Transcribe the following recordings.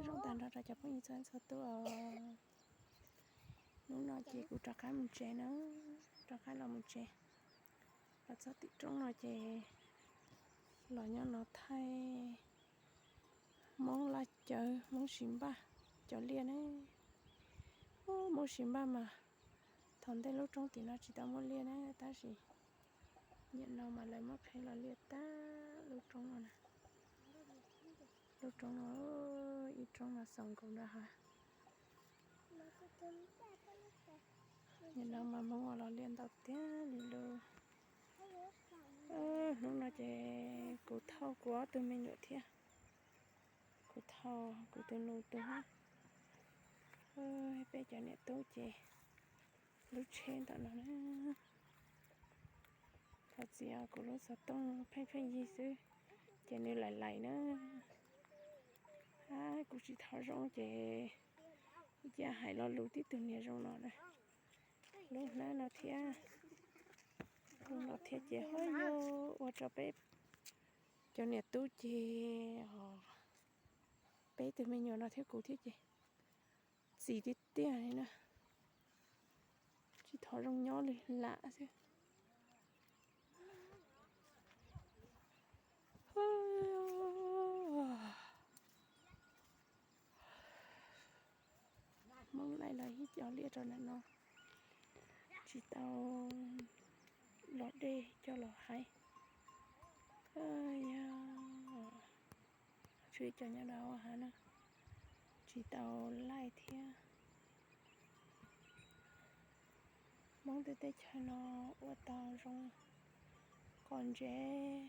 Zoo tag nrho rau cov phooj ywg txhua txhua tus os. Hnub no ces kuv rov qab mus tsev na, rov qab los mus tsev. Los txog tim roob no ces los nyob no thaij Hmoob laj cawv, Hmoob sis npaj cov liaj ne. Hmoob sis npaj mas thaum ntej lub roob tim no tsis tau muaj liaj na, tab sis nim no mas lawv muab qheb los liaj tag lub roob no na. Lub roob no ib roob no xaus nkaus nrad hav. Nim no mas Hmoob ua los liaj ntau tiag li lauj. Hnub no ces kuv thauj kuv ob tug me nyuam thiab, kuv thauj kuv tus nus tus, peb cov niam tub ces lub tsheb ntawm no na. Thov txim os, kuv lub xov tooj pheej pheej yig xwb ces nws laim laim na. Kuv tsis thov zoo ces cia hais lo lus tib tug niag zoo no na. Lub hnab no thiab, lub no thiab ces ho yog ua rau peb cov niam tub ces, peb tug me nyuam no thiab kuv thiab ces txim tiag tiag li na. Tsis thov zoo nyob li lam xwb. Hmoob laij los ib co liaj rau ntawm no, tsis tau los dej coj los hais. Yog tshuav ib co nyob rau hauv hav na, tsis tau laij thiab. Hmoob tej teb chaws no ua tau zoo qos ntsev.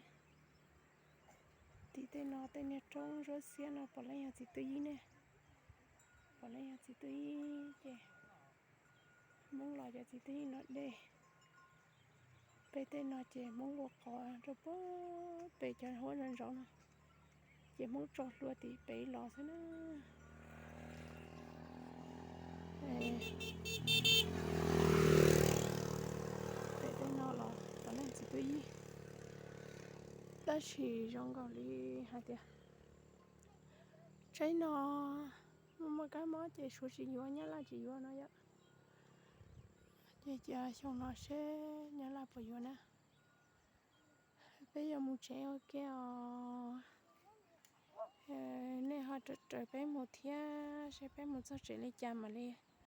Tim tej no tej niag roob zuab xiab no puav leej yog txiv twj yib ne, puav leej yog txiv twj yib ces Hmoob los cov txiv twj yib no dej. Peb tej no ces Hmoob ua qos rau puag pem cov huab zov ntsaum no, ces Hmoob tso hlua tim pem los xwb na. Pem tej no los puav leej txiv twj yib, tab sis zoo nkaus li hais tias tsaib no muaj muaj kab mob ces Suav tsis yuav, Nyab Laj tsis yuav no yom. Ces cia xyoo no seb Nyab Laj puas yuav na. Peb yuav mus tsev ua ke os. Nej ho raws raws peb mus thiab, seb peb mus txog tsev li cas mam li